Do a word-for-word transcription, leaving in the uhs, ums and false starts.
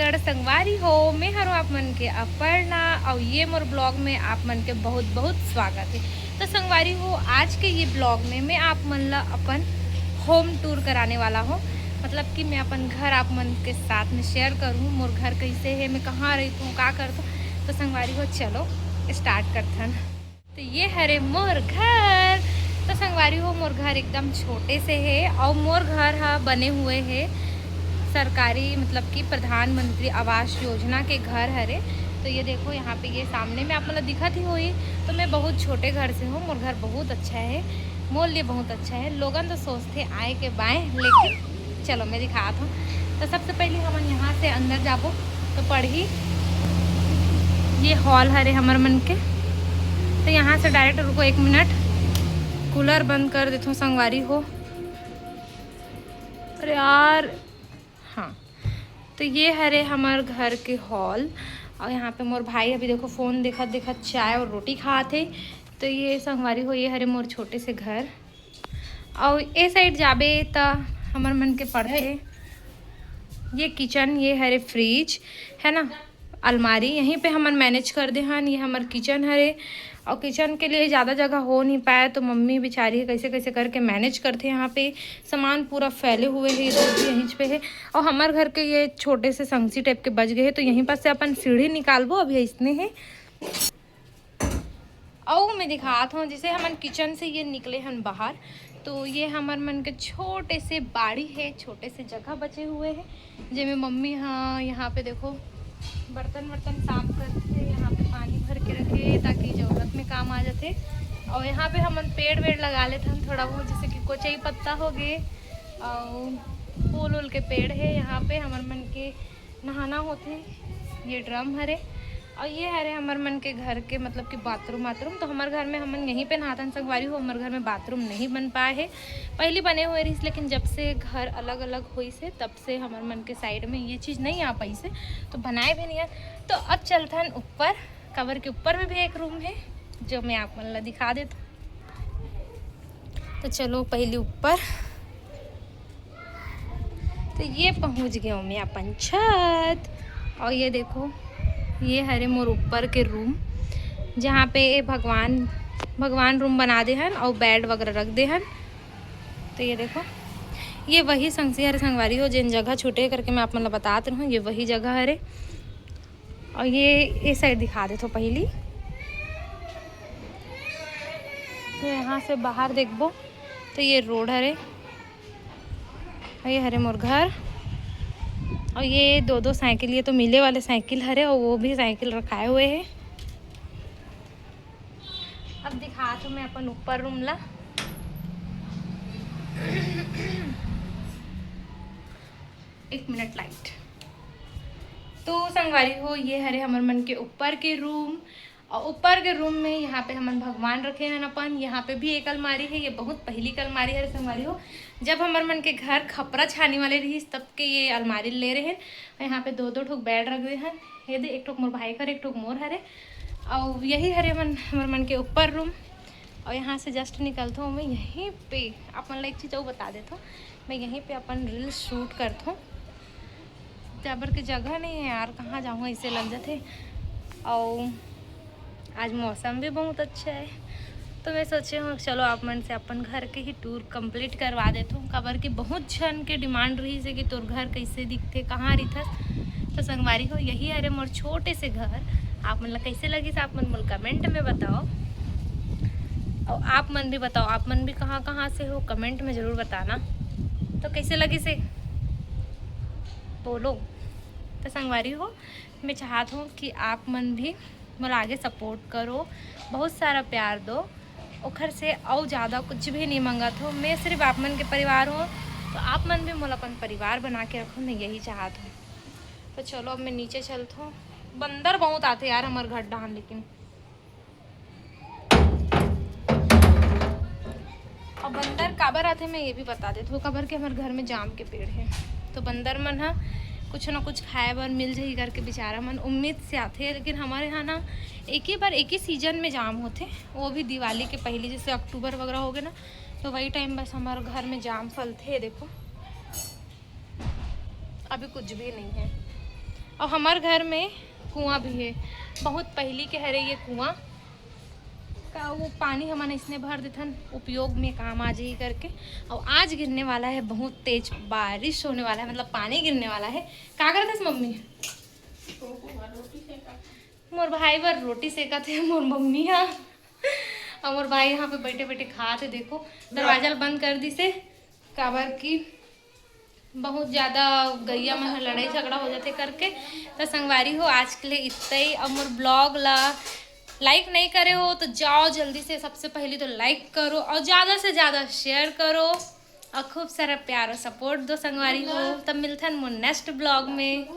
नमस्कार संगवारी हो, मैं हरों आप मन के अपर्णा, और ये मोर ब्लॉग में आप मन के बहुत बहुत स्वागत है। तो संगवारी हो, आज के ये ब्लॉग में मैं आप मन ला अपन होम टूर कराने वाला हूँ, मतलब कि मैं अपन घर आप मन के साथ में शेयर करूँ, मोर घर कैसे है, मैं कहाँ रहती हूँ, का करती हूँ। तो संगवारी हो, चलो स्टार्ट करथन। तो ये हरे मोर घर। तो संगवारी हो, मोर घर एकदम छोटे से है और मोर घर हा बने हुए है सरकारी, मतलब कि प्रधानमंत्री आवास योजना के घर हरे। तो ये देखो, यहाँ पे ये सामने में आप मतलब दिखत ही होही। तो मैं बहुत छोटे घर से हूँ, मोर घर बहुत अच्छा है, मोर लिए बहुत अच्छा है। लोगन तो सोचते आए के बाएं, लेकिन चलो मैं दिखात हूँ। तो सबसे पहले हमन यहाँ से अंदर जाबो तो पड़ही, ये हॉल हरे हमर मन के। तो यहाँ से डायरेक्ट, रुको एक मिनट, कूलर बंद कर देथों संगवारी हो। अरे यार, हाँ, तो ये हरे हमर घर के हॉल। और यहाँ पे मोर भाई अभी देखो फोन देखत देखत चाय और रोटी खात हे। तो ये संगवारी हो, ये हरे मोर छोटे से घर। और ए साइड जाबे त हमर मन के पड़थे ये किचन, ये हरे फ्रिज, है ना, अलमारी, यहीं पे हमन मैनेज कर दे हन। ये हमर किचन हरे, और किचन के लिए ज़्यादा जगह हो नहीं पाए, तो मम्मी बेचारी कैसे कैसे करके मैनेज करथे। यहाँ पे सामान पूरा फैले हुए है, इधर भी यहीं पे है। और हमर घर के ये छोटे से संगसी टाइप के बच गए हैं, तो यहीं पर से अपन सीढ़ी निकालबो, अभी इसने है। अउ मैं दिखात हूँ, जैसे हमन किचन से ये निकले हन बाहर, तो ये हमर मन के छोटे से बाड़ी है, छोटे से जगह बचे हुए है, जेमे मम्मी हाँ यहाँ पे देखो बर्तन वर्तन साफ करथे, यहाँ पे पानी भर के रखे ताकि जरूरत में काम आ जाथे। और यहाँ पे हमन पेड़ वेड़ लगा लेथन थोड़ा बहुत, जैसे कि कोचई पत्ता हो गए और फूल उल के पेड़ है। यहाँ पे हमर मन के नहाना होथे। ये ड्रम हरे और ये हरे हमर मन के घर के, मतलब कि बाथरूम वाथरूम। तो हमर घर में हमन यहीं पे नहाथन संगवारी हो, हमर घर में बाथरूम नहीं बन पाए है। पहली बने हुए रहिस, लेकिन जब से घर अलग अलग होइस है, तब से हमर मन के साइड में ये चीज़ नहीं आ पाइस है, तो बनाए भी नहीं है। तो अब चलथन ऊपर, कवर के ऊपर में भी एक रूम है, जो मैं आप मन ला दिखा देता। तो चलो पहले ऊपर। तो ये पहुंच गए मैं अपन छत। और ये देखो, ये हरे मोर ऊपर के रूम, जहाँ पे ये भगवान भगवान रूम बना दे हन और बेड वगैरह रख दे हन। तो ये देखो, ये वही संगसी हरे संगवारी हो, जिन जगह छोटे करके मैं आप मन ला बतात रहूँ, ये वही जगह हरे। और ये ये साइड दिखा देथों पहली, तो यहाँ से बाहर देखबो तो ये रोड हरे, और ये हरे मोर घर, और ये दो दो साइकिल, ये तो मिले वाले साइकिल हरे और वो भी साइकिल रखाए हुए है। अब दिखात हूँ मैं अपन ऊपर रूम ला। एक मिनट लाइट। तो संगवारी हो, ये हरे हमर मन के ऊपर के रूम। और ऊपर के रूम में यहाँ पे हमन भगवान रखे हन अपन। यहाँ पे भी एक अलमारी है, ये बहुत पहली के अलमारी है संगवारी हो। जब हमर मन के घर खपरा छानी वाले रहिस, तब के ये अलमारी ले रहे हैं। और यहाँ पे दो दो ठोक बेड रख दे हन। ये दे, एक ठोक मोर भाई घर, एक ठोक मोर हरे। और यही हरे मन हमर मन के ऊपर रूम। और यहाँ से जस्ट निकलता हूँ मैं, यहीं पे आप मन ला एक चीज़ और बता देता हूँ, मैं यहीं पे अपन रील्स शूट करता हूँ। काबर के जगह नहीं है यार, कहाँ जाऊँ, ऐसे लग जाथे। और आज मौसम भी बहुत अच्छा है, तो मैं सोचे हूँ चलो आप मन से अपन घर के ही टूर कंप्लीट करवा देता हूँ। काबर के बहुत झन के डिमांड रहिस है कि तोर घर कैसे दिखथे, कहाँ रहिथस। तो संगवारी हो, यही हरे मोर छोटे से घर। आप मन ला कैसे लगिस, आप मन मोला कमेंट में बताओ। और आप मन भी बताओ, आप मन भी कहाँ कहाँ से हो, कमेंट में ज़रूर बताना। तो कैसे लगिस हे, बोलो। तो संगवारी हो, मैं चाहत हूँ कि आप मन भी मोला आगे सपोर्ट करो, बहुत सारा प्यार दो। ओखर से अउ ज़्यादा कुछ भी नहीं मंगत हूँ, मैं सिर्फ आप मन के परिवार हूँ, तो आप मन भी मोला अपन परिवार बना के रखो, मैं यही चाहत हूँ। तो चलो अब मैं नीचे चलत हूँ। बंदर बहुत आथे यार हमर घर डहान, लेकिन अब बंदर काबर आथे मैं ये भी बता देत हूँ, काबर के हमर घर में जाम के पेड़ है, तो बंदर मन ह कुछ ना कुछ खाए बर मिल जाही करके बेचारा मन उम्मीद से आथे। लेकिन हमारे यहाँ ना एक ही बार एक ही सीजन में जाम होथे, वो भी दिवाली के पहली, जैसे अक्टूबर वगैरह हो गए ना, तो वही टाइम बस हमारे घर में जाम फलथे। देखो अभी कुछ भी नहीं है। और हमार घर में कुआं भी है, बहुत पहली के हरे ये कुआं। का वो पानी हमन इसने भर देथन, उपयोग में काम आ जाही करके। और आज गिरने वाला है, बहुत तेज बारिश होने वाला है, मतलब पानी गिरने वाला है। का करत हस मम्मी? मोर भाई बर रोटी सेकत है मोर मम्मी हा। और मोर भाई यहाँ पे बैठे बैठे खात है। देखो, दरवाजा ल बंद कर दिसे, काबर कि बहुत ज़्यादा गैया मन ह लड़ाई झगड़ा हो जाथे करके। तो संगवारी हो, आज के लिए इतना ही। अब मोर ब्लॉग ला लाइक नहीं करे हो तो जाओ जल्दी से, सबसे पहले तो लाइक करो और ज़्यादा से ज़्यादा शेयर करो और खूब सारा प्यार और सपोर्ट दो संगवारी हो। तब मिलथन मोर नेक्स्ट ब्लॉग में।